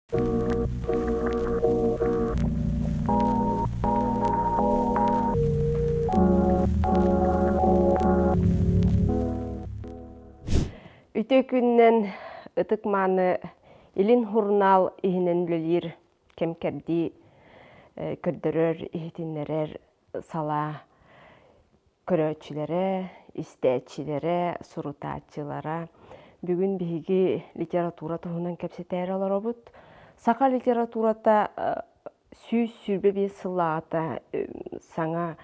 Үтүө күнүнэн ытык-мааны Илин сурунаал иһинэн үлэлиир кэм-кэрдии көрдөрөр, иһитиннэрэр салаа көрөөччүлэрэ, истээччилэрэ, сурутааччылара. Бүгүн биһиги литература туһунан кэпсэтээри олоробут. Саха литературата 125 сыллааҕыта саҥа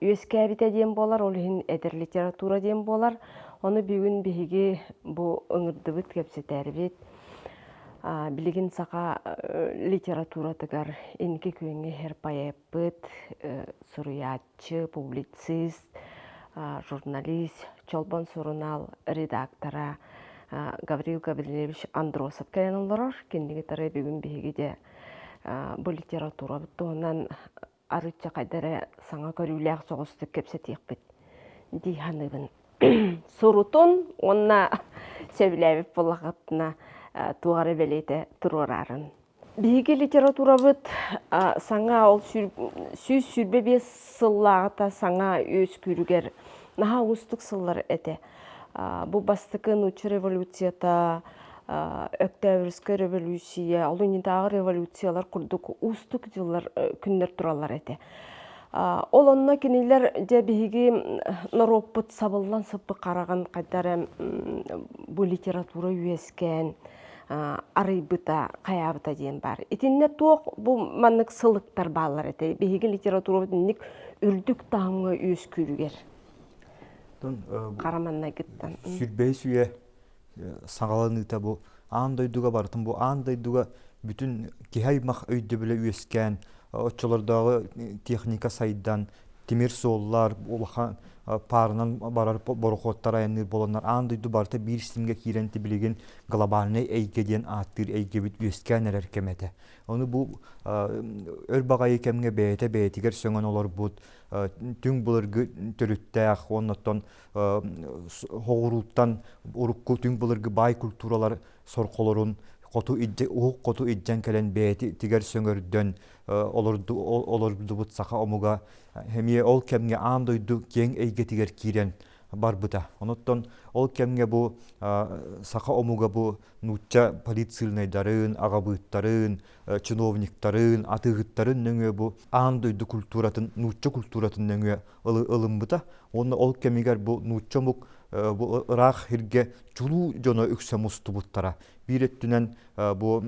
үөскээбитэ диэн буолар, ол иһин эдэр литература диэн буолар. Ону бүгүн биһиги бу ыҥырдыбыт, кэпсэтээрибит. Билигин саха литературатыгар инники күөҥҥэ иһэр поэппыт, суруйааччы публицист, журналист, Чолбон сурунаал редактора Гаврил Гаврильевич Андросов кэлэн олорор. Кинини кытары бүгүн биһиги де бу литературабыт туһунан арыычча хайда эрэ саҥа көрүүлээх соҕустук кэпсэтиэхпит дии саныыбын. Сурутун уонна сөбүлээбит буоллаххытына туох эрэ бэлиэтэ туруораарын. Биһиги литературабыт саҥа ол 125 сыллааҕыта саҥа үөскүүрүгэр наһаа уустук сыллар этэ. Бу бастакы нуучча революцията, Өктөөбүрүскэй революция, ол иннинээҕи революциялар курдук уустук дьыллар күннэр тураллар этэ. Ол онно кинилэр дьэ биһиги норуоппут сабыллан сыппыт хараҕын хайда эрэ бу литература үөскээн арыйбыта, хайаабыта диэн баар. Итиннэ туох бу маннык сылыктар бааллар этэй? Биһиги литературабыт инник үрдүк таһымҥа үөскүүрүгэр. Хара маннайгыттан. Сүрбэһис үйэ саҕаланыыта бу аан дойдуга барытын бу аан дойдуга бүтүн киһи аймах өйдөбүлэ үөскээн оччолордооҕу техника сайдан тимир суоллар, улахан паарынан барар борохуоттар айанныыр буоланнар аан дойду барыта биир ситимҥэ киирэн билигин глобальнай эйгэ диэн ааттыыр эйгэбит үөскээн эрэр кэмэ этэ. Ону бу өр баҕайы кэмҥэ бэйэтэ бэйэтигэр сөҥөн олорбут түҥ былыргы төрүттээх уонна оттон хоҕурууттан урукку түҥ былыргы баай культуралар сорхолорун хоту уһук хоту илдьэн кэлэн бэйэтигэр сөҥөрдөн олордубут саха омуга эмиэ ол кэмҥэ аан дойду киэҥ эйгэтигэр киирэн барбыта. Онуттан ол кэмҥэ бу саха омуга бу нуучча политсыыльнайдарын, аҕабыыттарын, чиновниктарын, атыыһыттарын нөҥүө бу аан дойду культуратын, нуучча культуратын нөҥүө ылыммыта. Уонна ол кэмигэр бу нуучча омук бу ыраах сиргэ чулуу дьоно үксэ мустубуттара. Биир өттүнэн бу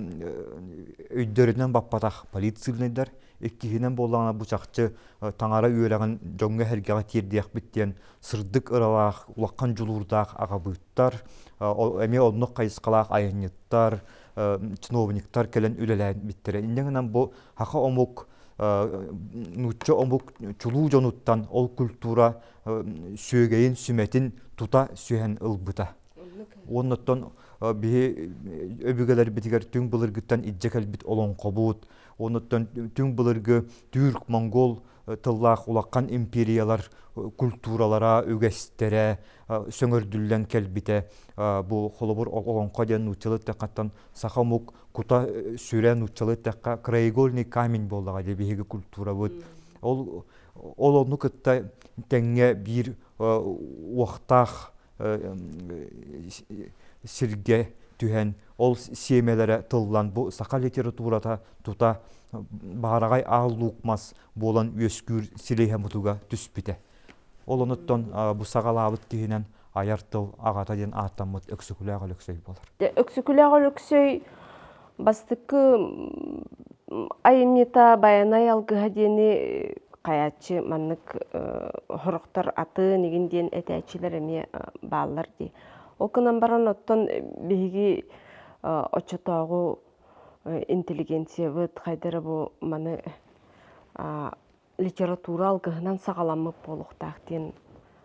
өйдөрүнэн баппатах политсыыльнайдар, иккиһинэн буоллаҕына бу чахчы таҥара үөрэҕин дьоҥҥо-сэргэҕэ тиэрдиэхпит диэн сырдык ыралаах, улахан дьулуурдаах аҕабыыттар, эмиэ оннук хайысхалаах айанньыттар, чиновниктар кэлэн үлэлээбиттэрэ. Инньэ гынан бу саха омук нуучча омук чулуу дьонуттан ол культура сүөгэйин, сүмэтин тута сүһэн ылбыта. Уоннаттан биһи өбүгэлэрбитигэр түҥ былыргыттан илдьэ кэлбит олоҥхобут, онуттан түҥ былыргы түүрк, монгол тыллаах улахан империялар культуралара, үгэстэрэ сөҥөрдүллэн кэлбитэ. Бу холобур олоҥхо диэн нууччалыы эттэххэ саха омук кута сүрэ нууччалыы эттэххэ краеугольный камень буоллаҕа дии биһиги культурабыт. Ол ол ону кытта тэҥҥэ биир уохтаах сиргэ түһэн ол сиэмэлэрэ тыллан бу саха литературата тута баараҕай аал луук мас буолан үөскүүр силиһэ мутуга түспүтэ. Ол онуттан бу саҕалаабыт киһинэн айар тыл аҕата диэн ааттаммыт Өксөкүлээх Өлөксөй буолар. Өксөкүлээх Өлөксөй Бастакы айымньыта Байанай алгыһа диэни хайааччы маннык сорохтор атын игин диэн этээччилэр эмиэ бааллар дии. Ол гынан баран оттон биһиги оччотооҕу интеллигенциябыт хайда эрэ бу маны литература алгыһынан саҕаламмыт буолуохтаах диэн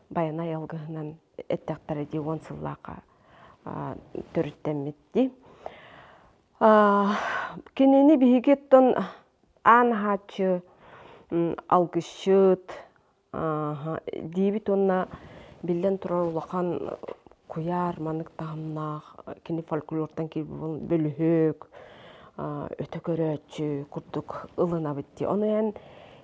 Байанай алгыһынан эттэхтэрэ дии уон сыллаахха төрүттэммит дии. Кинини биһиги оттон аан аһааччы, алгысчыт диибит уонна биллэн турар улахан куйаар маннык таһымнаах кини фольклортан киирбит бөлүһүөк. өтө көрөөччү курдук ылынабыт дии. Ону эн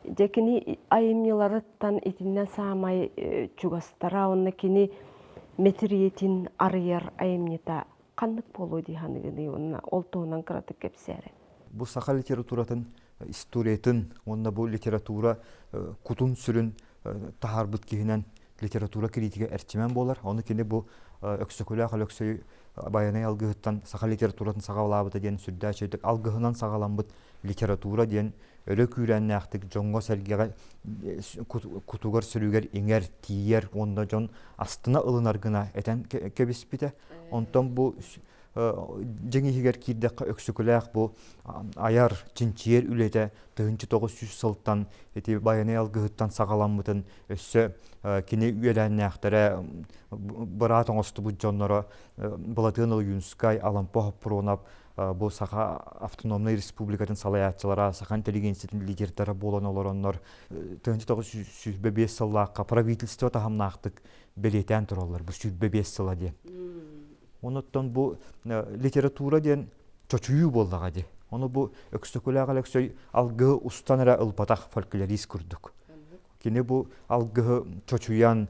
дьэ кини айымньыларыттан итиннэ саамай чугастара уонна кини мэтириэтин арыйар айымньыта ханнык буолуо дии саныгыный уонна ол туһунан кыратык кэпсээрэ. Бу саха литературатын историятын уонна бу литература кутун-сүрүн таһаарбыт киһинэн литература критигэ Эрчимэн буолар. Ону кини бу Өксөкүлээх Өлөксөй Байанай алгыһыттан саха литературатын саҕалаабыта диэн сүрдээх үчүгэйдик алгыһынан саҕаламмыт литература диэн өрө күүрээннээхтик дьоҥҥо-сэргэҕэ кутугар-сүрүгэр иҥэр, тиийэр уонна дьон астына ылынар гына этэн кэбиспитэ. Онтон бу дьиҥ иһигэр киирдэххэ Өксөкүлээх бу айар, чинчийэр үлэтэ 1900 сылтан ити Байанай алгыһыттан саҕаламмытын өссө кини үөлээннээхтэрэ быраат оҥостубут дьонноро Былатыан Ойуунскай, Алампа Хоппуруонап бу Саха автономнай республикатын салайааччылара, саха интеллигенциятын лидердара буолан олороннор 1925 сыллаахха правительство таһымнаахтык бэлиэтээн тураллар бу 25 сыла диэн. Онуттан бу литература диэн чочуйуу буоллаҕа дии. Ону бу Өксөкүлээх Өлөксөй алгыһы устан эрэ ылбатах фольклорист курдук. Кини бу алгыһы чочуйан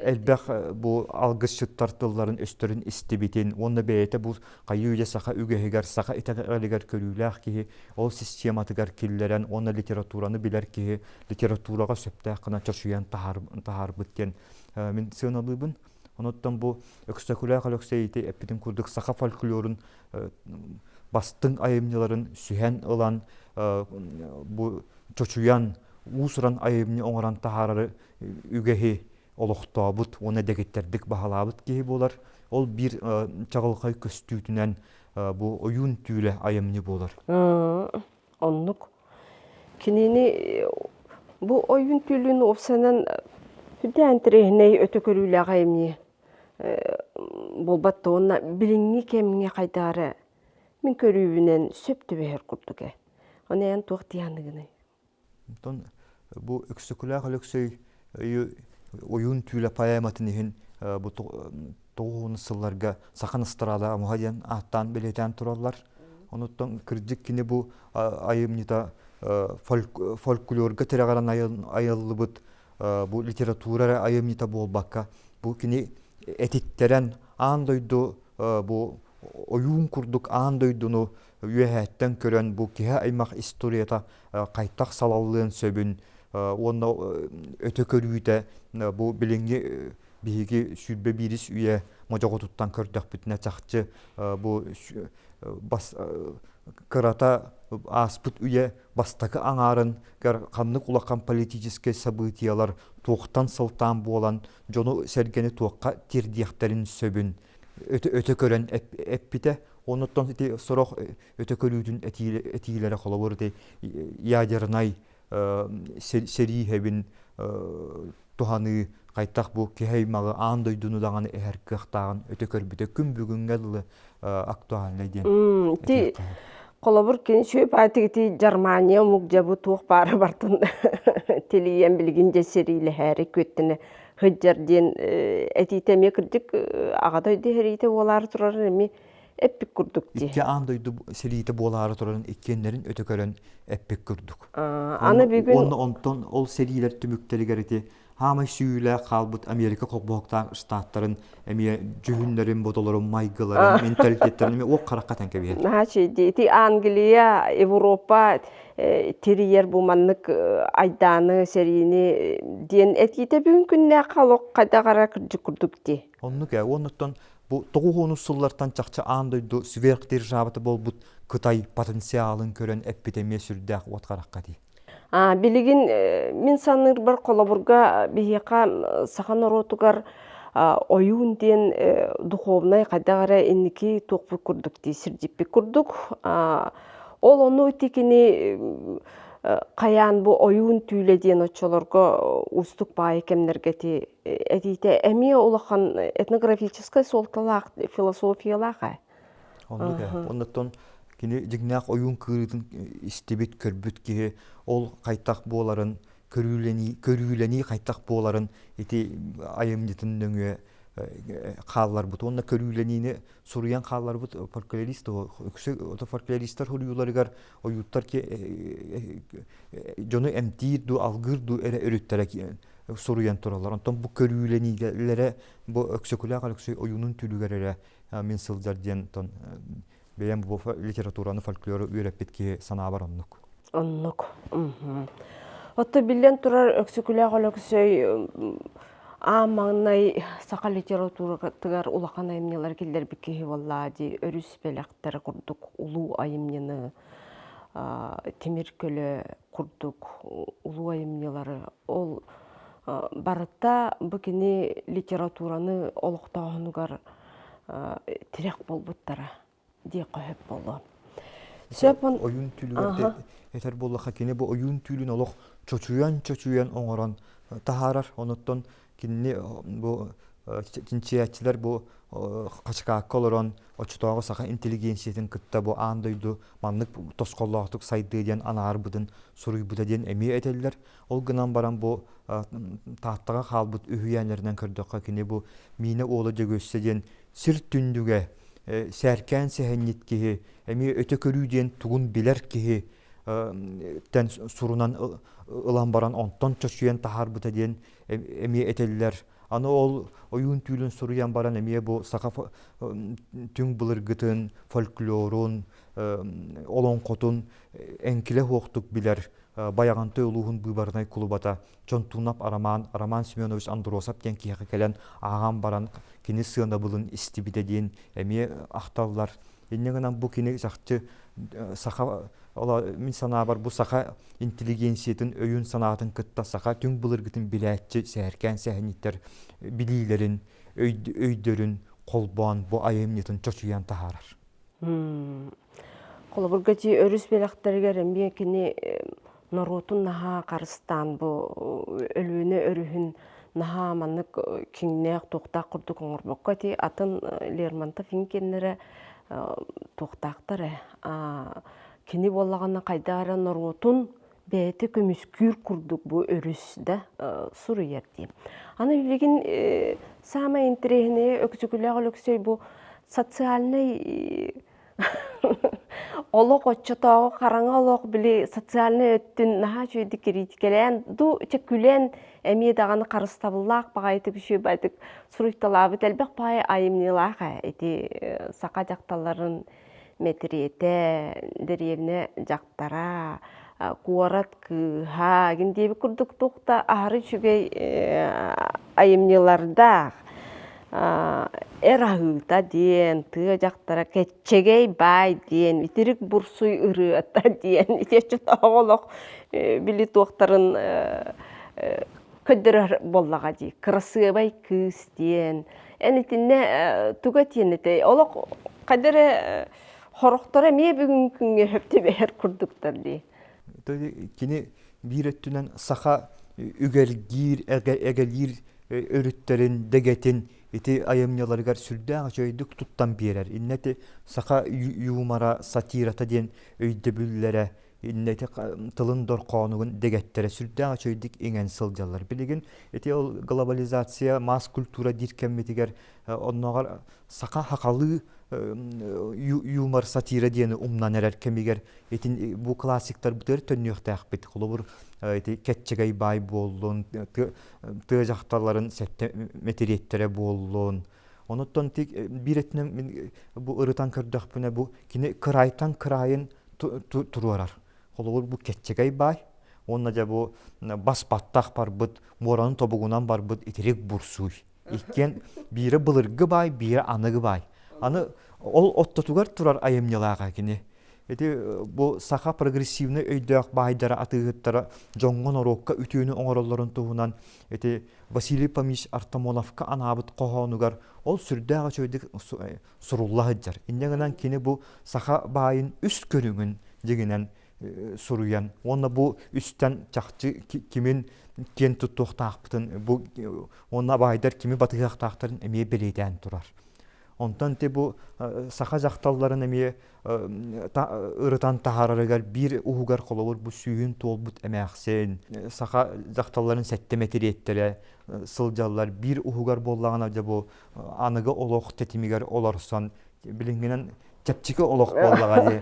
элбэх бу алгысчыттар тылларын өстөрүн истибитин уонна бэйэтэ бу хайыы-үйэ саха үгэһигэр, саха итэҕэлигэр көрүүлээх киһи ол систематыгар киллэрэн уонна литератураны билэр киһи литератураҕа сөптөөх гына чочуйан таһаарбыт диэн мин сыаналыыбын. Онуттан бу Өксөкүлээх Өлөксөй ити эппитин курдук саха фольклорун бастыҥ айымньыларын сүһэн ылан бу чочуйан уус-уран айымньы оҥорон таһаарары үгэһи олохтообут уонна дэгиттэрдик баһылаабыт киһи буолар. Ол биир чаҕылхай көстүүтүнэн бу ойуун түүлэ айымньы буолар. Оннук. Кинини бу ойуун түүлүн уопсайынан сүрдээх интэриэһинэй өтө көрүүлээх айымньы буолбат да уонна билиҥҥи кэмҥэ хайдаары мин көрүүбүнэн сөп түбэһэр курдук ээ. Ону эн туох дии саныыгыный? Онтон бу Өксөкүлээх Өлөксөй ойуун түүлэ поэматын иһин бу тоҕус сылларга Саха Настрада амуһа диэн ааттаан бэлиэтээн тураллар. Онуттан кырдьык кини бу айымньыта фольклорга тирэҕирэн айыллыбыт бу литература эрэ айымньыта буолбакка, бу кини этиттэрэн аан дойду бу ойуун курдук аан дойдуну үөһээттэн көрөн бу киһи аймах историята хайтах салаллыан сөбүн уонна өтө көрүүтэ бу билиҥҥи биһиги 21-ис үйэ модьоҕотуттан көрдөхпүтүнэ чахчы бу бас кырата ааспыт үйэ бастакы аҥаарын ханнык улахан политическай событиелар туохтан сылтаан буолан дьону сэргэни туохха тиэрдиэхтэрин сөбүн өтө, өтө көрөн эппитэ. Онуттан ити сорох өтө көрүүтүн этиилэрэ холобур ити ядернай сэрии хэбин туһаныы хайтах бу киһи аймаҕы аан дойдуну даҕаны эһэр кыахтааҕын өтө көрбүтэ күн бүгүҥҥэ дылы актуальнай диэн Ти холобур кини сүөп ити Германия омук дьабы туох баара бартын тилийэн билигин дьэ сэриилэһээри күөттэнэ сылдьар диэн этиитэ эмиэ кырдьык аҕа дойду сэриитэ буолаары турарын эмиэ эппит курдук дии. Икки аан дойду сэриитэ буолаары турарын иккиэннэрин өтө көрөн эппит курдук. Аны бүгүн Уонна онтон ол сэриилэр түмүктэригэр ити хаамай сүүйүүлээх хаалбыт Америка холбоһуктаах штаттарын эмиэ дьүһүннэрин, бодолорун, майгыларын, менталитеттарын эмиэ уох харахха тэн кэбиһэр. Наһаа ити Англия, Европа тирийэр бу маннык айдааны, сэриини диэн этиитэ бүгүн күннээххэ олох хайдах эрэ кырдьык курдук дии. Оннук ээ. Уоннуттан бу тоҕус сыллартан чахчы аан дойду сверхдержавата буолбут Кытай потенциалын көрөн эппит эмиэ сүрдээх уот харахха дии. Билигин мин саныырбар холобурга биһиэхэ саха норуотугар ойуун диэн духовнай хайдах эрэ инники туохпут курдук дии сирдьиппит курдук. Ол ону ити кини хайаан бу ойуун түүлэ диэн оччолорго уустук баайы кэмнэргэ ити этиитэ эмиэ улахан этнографическай суолталаах философиялаах ээ. Оннук ээ. Оннуттан кини дьиҥнээх ойуун кыырыытын истибит, көрбүт киһи ол хайтах буоларын, көрүүлэнии, көрүүлэнии хайтах буоларын ити айымньытын нөҥүө хаалларбыт уонна көрүүлэниини суруйан хаалларбыт фольклорист үксэ фольклористар суруйууларыгар ойууттар дьону эмтиир дуу алгыыр дуу эрэ өрүттэрэ суруйан тураллар. Онтон бу көрүүлэниилэрэ бу Өксөкүлээх Өлөксөй ойуунун түүлүгэр эрэ мин сылдьар диэн бэйэм бу литератураны фольклору үөрэппит киһи санаабар оннук. Оннук. Отто биллэн турар Өксөкүлээх Өлөксөй аан маҥнай саха литературатыгар улахан айымньылары киллэрбит киһи буоллаа дии өрүс бэлэхтэрэ курдук улуу айымньыны тимир көлө курдук улуу айымньылары ол барыта бу кини литератураны олохтооһунугар тирэх буолбуттара диэххэ сөп буолуо. Сөп ойуун түүлүгэр этэр буоллахха кини бу ойуун түүлүн олох чочуйан-чочуйан оҥорон таһаарар. Онуттан кинини бу чинчийээччилэр бу хачыкаакка олорон оччотооҕу саха интеллигенциятын кытта бу аан дойду маннык тосхоллоохтук сайдыа диэн анаарбытын суруйбута диэн эмиэ этэллэр. Ол гынан баран бу Тааттаҕа хаалбыт үһүйээннэринэн көрдөххө кини бу Миинэ уола Дьөгүөссэ диэн сир түннүгэ сээркээн сэһэнньит киһи эмиэ өтө көрүү диэн тугун билэр киһи тэн сурунан ылан баран онтон чочуйан таһаарбыта диэн эмиэ этэллэр. Аны ол ойуун түүлүн суруйан баран эмиэ бу саха түҥ былыргытын, фольклорун, олоҥхотун эҥкилэ суохтук билэр Байаҕантай улууһун быыбарынай кулубата Чонтуунап Арамаан Роман Семенович Андросов диэн киһиэхэ кэлэн ааҕан баран кини сыанабылын истибитэ диэн эмиэ ахталлар. Инньэ гынан бу кини чахчы саха мин санаабар бу саха интеллигенциятын өйүн-санаатын кытта саха түҥ былыргытын билээччи сэһэркээн сэһэнньиттэр билиилэрин, өйдөрүн холбоон бу айымньытын чочуйан таһаарар. Холобурга ити өрүс бэлэхтэригэр эмиэ кини норуотун наһаа харыстаан бу Өлүөнэ өрүһүн наһаа маннык киҥнээх туохтаах курдук оҥорбокко ити атын Лермонтов кэннэрэ туохтаахтар ээ кини буоллаҕына хайдах эрэ норуотун бэйэтэ көмүскүүр курдук бу өрүс да суруйар дии. Аны билигин саамай интэриэһинэйэ Өксөкүлээх Өлөксөй бу социальнай олох оччотооҕу хараҥа олох били социальнай өттүн наһаа үчүгэйдик кириитикэлээн ду чэ күлэн эмиэ даҕаны харыстабыллаах баҕайытык үчүгэй баҕайытык суруйталаабыт элбэх баҕайы айымньылаах ээ ити саха дьахталларын мэтириэтэ дэриэбинэ дьахтара куорат кыыһа гин диэбит курдук туох да аһары үчүгэй айымньылардаах эр аһыыта диэн тыа дьахтара кэччэгэй баай диэн итирик бурсуй ырыата диэн ити оччотооҕу олох били туохтарын көрдөрөр буоллаҕа дии кырасыабай кыыс диэн эн итиннэ туга этиэн этэй олох хайда эрэ хорохторо эмиэ бүгүҥҥү күҥҥэ сөп түбэһэр курдуктар дии Кини биир өттүнэн саха үгэлгиир, эгэлиир өрүттэрин, дэгэтин ити айымньыларыгар сүрдээх үчүгэйдик туттан биэрэр. Иннэ ити саха юмора, сатирата диэн өйдөбүллэрэ иннэ ити тылын дорхоонугун дэгэттэрэ сүрдээх үчүгэйдик иҥэн сылдьаллар. Билигин ити ол глобализация, масс культура диир кэммитигэр оннооҕор саха хахалыы юмор, сатира диэни умнан эрэр кэмигэр итин бу классиктарбытыгар төннүөхтээхпит. Холобур, ити кэччэгэй баай буоллун, тыа дьахталларын сэттэ мэтириэттэрэ буоллун. Онуттан тик биир өттүнэн мин бу ырытан көрдөхпүнэ бу кини кыраайтан кыраайын туруорар. Холобур, бу кэччэгэй баай уонна дьэ бу бас баттах барбыт, муоранын тобугунан барбыт итирик бурсуй. Иккиэн биирэ былыргы баай, биирэ аныгы баай. Аны ол оттотугар турар айымньылааҕа кини. Ити бу саха прогрессивнай өйдөөх баайдара атыыһыттара дьоҥҥо норуокка үтүөнү оҥороллорун туһунан ити Василий Фомич Артамоновка анаабыт хоһоонугар ол сүрдээх үчүгэйдик сурулла сылдьар. Инньэ гынан кини бу саха баайын үс көрүҥүн дьиҥинэн суруйан уонна бу үстэн чахчы кимин киэн туттуохтаахпытын бу уонна баайдар кими батыһыахтаахтарын эмиэ бэлиэтээн турар. Онтон ти бу саха дьахталларын эмиэ ырытан таһаарарыгар биир уһугар холобур бу сүүһүн туолбут эмээхсин, саха дьахталларын сэттэ мэтириэттэрэ сылдьаллар. Биир уһугар буоллаҕына дьэ бу аныгы олох тэтимигэр олорсон билиҥҥинэн чэпчэки олох буоллаҕа дии.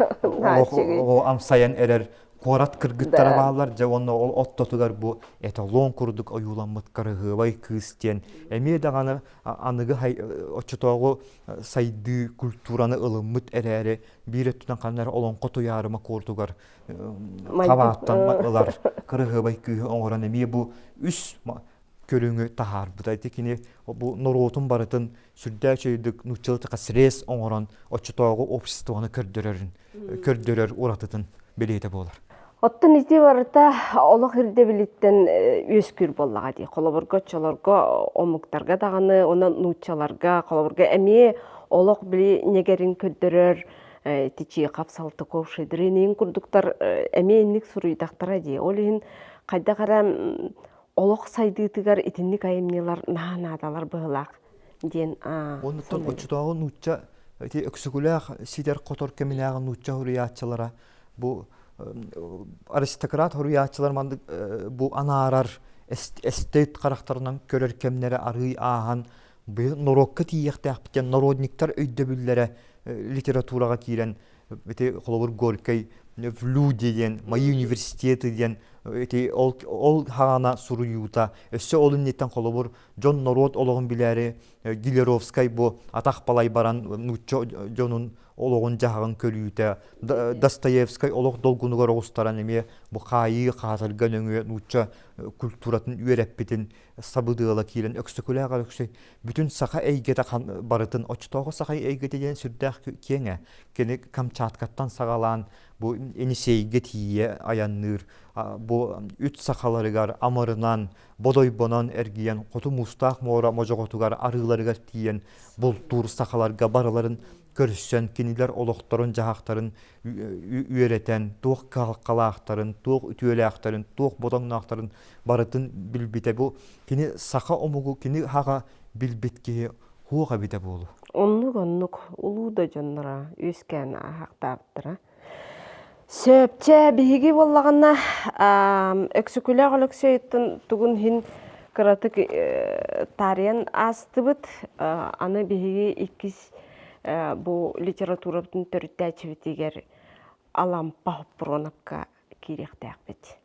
Олох амсайан эрэр куорат кыргыттара бааллар дьэ уонна ол оттотугар бу эталон курдук ойууламмыт кырыһыабай кыыс диэн эмиэ даҕаны аныгы оччотооҕу сайдыы культураны ылыммыт эрээри биир өттүнэн ханна эрэ олоҥхо туйаарыма куортугар хабааттан ылар кырыһыабай кыыһы оҥорон эмиэ бу үс көрүҥү таһаарбыта. Ити кини бу норуотун барытын сүрдээх үчүгэйдик нууччалыы срез оҥорон оччотооҕу обществоны көрдөрөрүн көрдөрөр уратытын бэлиэтэ буолар. Оттон ити барыта олох ирдэбилиттэн үөскүүр буоллаҕа дии. Холобурга оччолорго омуктарга даҕаны, онон нууччаларга холобурга эмиэ олох били ньэгэрин көрдөрөр Тичиихап, Салтыков, Шедрин курдуктар эмиэ инник суруйдахтара дии. Ол иһин хайдах эрэ олох сайдыытыгар итинник айымньылар наһаа наадалар быһыылаах диэн Оннуттан оччотооҕу нуучча ити Өксөкүлээх ситэр-хотор кэминээҕи нуучча суруйааччылара бу аристократ суруйааччылар маннык бу анаарар эстет харахтарынан көрөр кэмнэрэ арыый ааһан норуокка тиийиэхтээхпит диэн народниктар өйдөбүллэрэ литератураҕа киирэн ити холобур Горькай в люди диэн мои университеты диэн ити ол ол хаана суруйуута өссө ол инниттэн холобур дьон норуот олоҕун билээри Гилеровскай бу атах балай баран нуучча дьонун олоҕун дьаһаҕын көрүүтэ Достоевскай олох долгунугар оҕустаран эмиэ бу хаайыы хаатырга нөҥүө нуучча культуратын үөрэппитин сабыдыала киирэн Өксөкүлээх Өлөксөй бүтүн саха эйгэтэ барытын оччотооҕу саха эйгэтэ диэн сүрдээх киэҥэ. Кини Камчаткаттан саҕалаан бу Енисейгэ тиийэ айанныыр бу үт сахаларыгар амырынан, бодойбонон эргийэн хоту муустаах муора модьоҕотугар арыыларыгар тиийэн бултуур сахаларга барыларын көрсөн кинилэр олохторун-дьаһахтарын үөрэтэн, туох кыһалҕалаахтарын, туох үтүөлээхтэрин, туох бодоҥноохторун барытын билбитэ. Бу кини саха омугу кини хаҕа билбит киһи хуох эбитэ буолуо. Оннук оннук улуу да дьонноро үөскээн ааһахтаабыттара. Сөпчэ биһиги буоллаҕына Өксөкүлээх Өлөксөйүттэн тугун иһин кыратык таарыйан аастыбыт. Аны биһиги иккис бу литературабытын төрүттээччибитигэр Алампа Хоппуруонапка киириэхтээхпит.